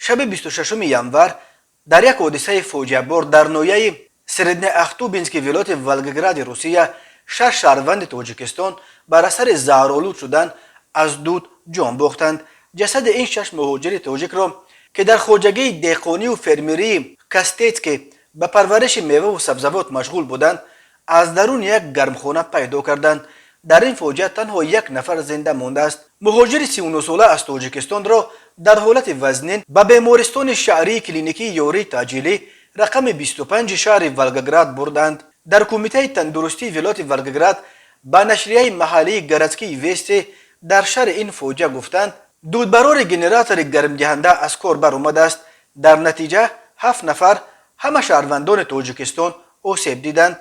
Шаби 26 январ дар як ҳодисаи фоҷиабор дар ноҳияи Среднеахтубински вилояти Волгогради Русия шаш шаҳрванди Тоҷикистон бар асари заҳролуд шудан аз дуд ҷон бохтанд. Ҷасади ин шаш муҳоҷири тоҷикро, ки дар хоҷагии деҳқонию фермерии Кастетский ба парвариши меваву сабзавот машғул буданд, аз даруни як гармхона пайдо карданд. Дар ин фоҷиа танҳо як нафар зинда мондааст. Муҳоҷири 39сола аз Тоҷикистонро дар ҳолати вазнин ба бемористони шаҳрии клиникии ёрии таъҷилӣ рақами 25 шаҳри Волгоград бурданд. Дар Кумитаи тандурустии вилояти Волгоград ба нашрияи маҳаллии «Городские вести» дар шарҳи ин фоҷиа гуфтанд: дудбарори генератори гармдиҳанда аз кор баромадааст. Дар натиҷа ҳафт нафар, ҳама шаҳрвандони Тоҷикистон, осеб диданд.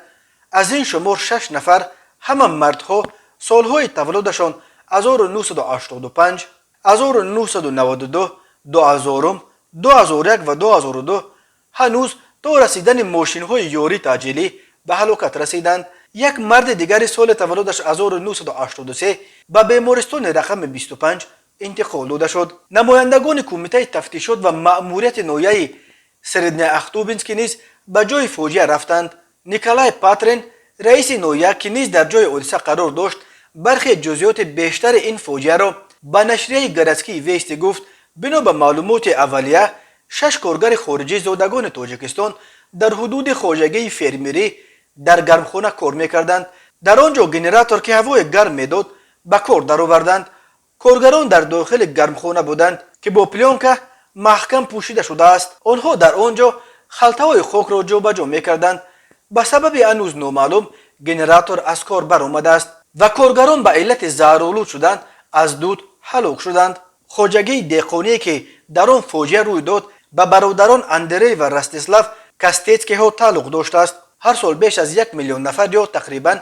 Аз ин шумор шаш нафар, ҳама мардҳо, солҳои таваллудашон 1985, 1992, 2000, 2001 ва 2002, ҳанӯз то расидани мошинҳои ёрии таъҷилӣ ба ҳалокат расиданд. Як марди дигари соли таваллудаш 1983 ба бемористони рақами 25 интиқол дода шуд. Намояндагони Кумитаи тафтишот ва маъмурияти ноҳияи Среднеахтубинский низ ба ҷои фоҷиа рафтанд. Николай Патрин, раиси ноҳия, ки низ дар ҷои ҳодиса қарор дошт, бархе ҷузъиёти бештари ин фоҷиаро ба нашрияи «Городские вести» гуфт: бино ба маълумоти аввалия, шаш коргари хориҷӣ, зодагони Тоҷикистон, дар ҳудуди хоҷагии фермерӣ дар гармхона кор мекарданд. Дар он ҷо генератор, ки ҳавои гарм медод, ба кор дароварданд. Коргарон дар дохили гармхона буданд, ки бо плёнка маҳкам пӯшида шудааст. Онҳо дар он ҷо халтаҳои хокро ҷобаҷо мекарданд. Ба сабаби ҳанӯз номаълум генератор аз кор баромадааст ва коргарон ба иллати заҳролуд шудан аз дуд ҳалок шуданд. Хоҷагии деҳқоние, ки дар он фоҷиа рӯй дод, ба бародарон Андрей ва Ростислав Кастетскиҳо тааллуқ доштааст. Ҳар сол беш аз 1 миллион нафар ё тақрибан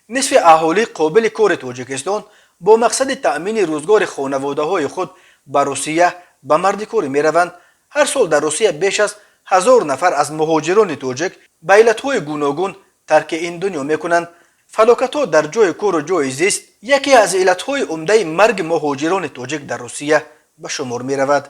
нисфи аҳолии қобили кори Тоҷикистон бо мақсади таъмини рӯзгори хонаводаҳои худ ба Русия ба мардикорӣ мераванд. Ҳар сол дар Русия беш аз 1000 нафар аз муҳоҷирони тоҷик ба иллатҳои гуногун тарки ин дунё мекунанд. Фалокатҳо дар ҷои кору ҷои зист яке аз иллатҳои умдаи марги муҳоҷирони тоҷик дар Русия ба шумор меравад.